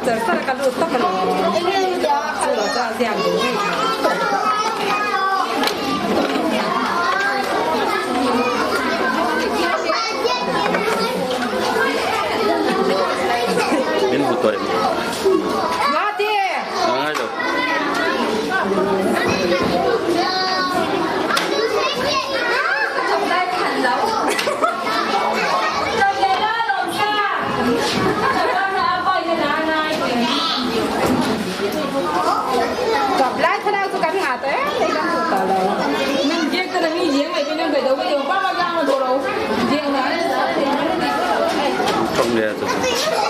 char char a ka lut tawp alawm. Chu lo chuan ziak duh bik lo. Min hmu tawh em? Ngati! Ngai lo. Tawng nge chu chu.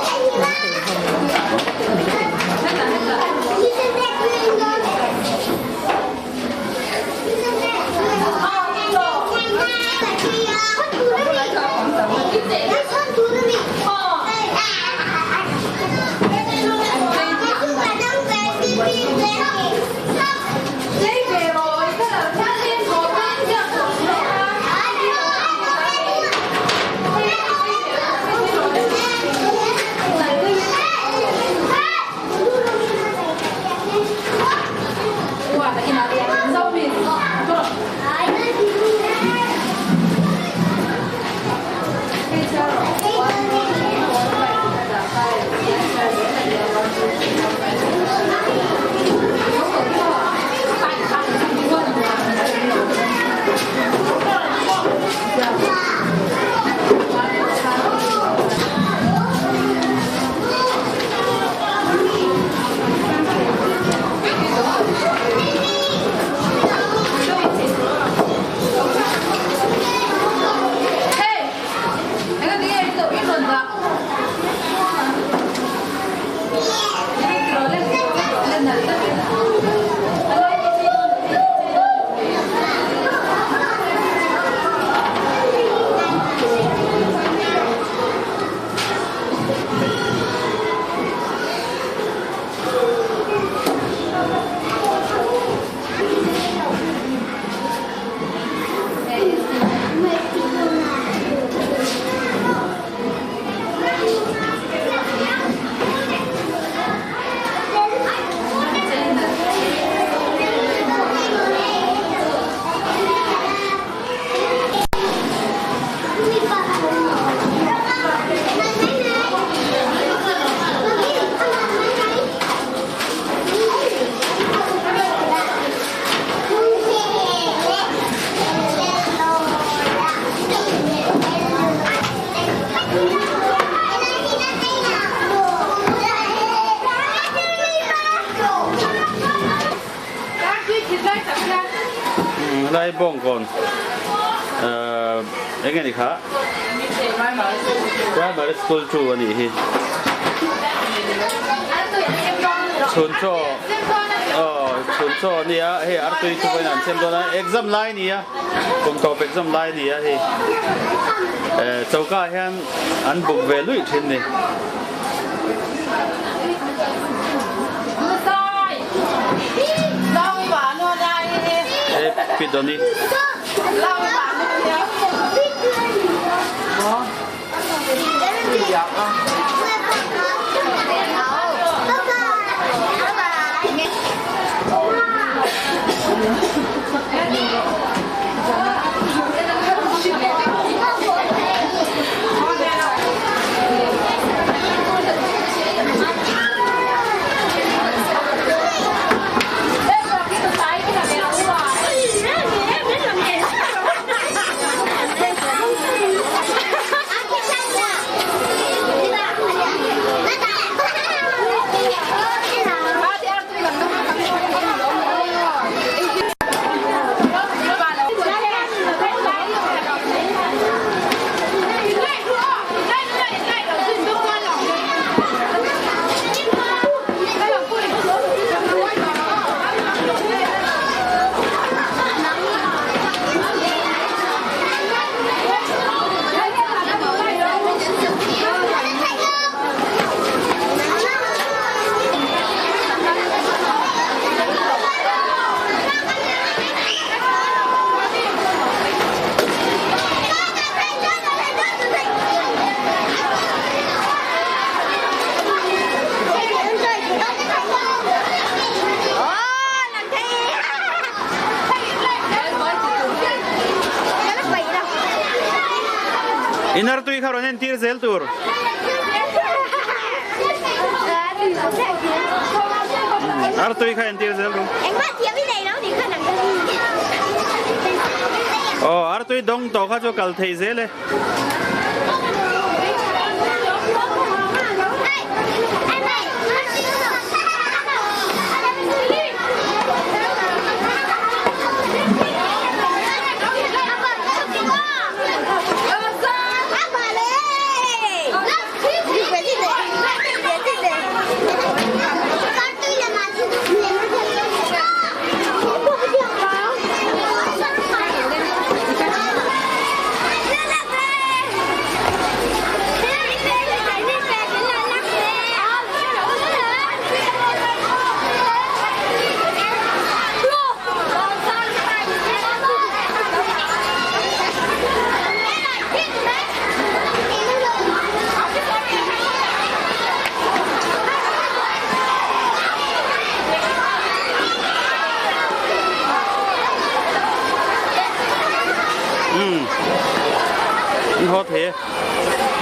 Helai Bawngkawn eng nge ni kha? Primary School 2 a nih hi. Chhun chaw aw chhun chaw a nia hei artui chu vawiin an siam dawn a exam lai a ni a kum tawp exam lai a ni a hei choka ah hian an buk ve luih thin ni. Hei Pi Dawni. In artui kha rawn entir zel tur. Artui kha entir zel tur. Aw artui dawng tawh kha chu kal thei zel e. Umm an haw thei e.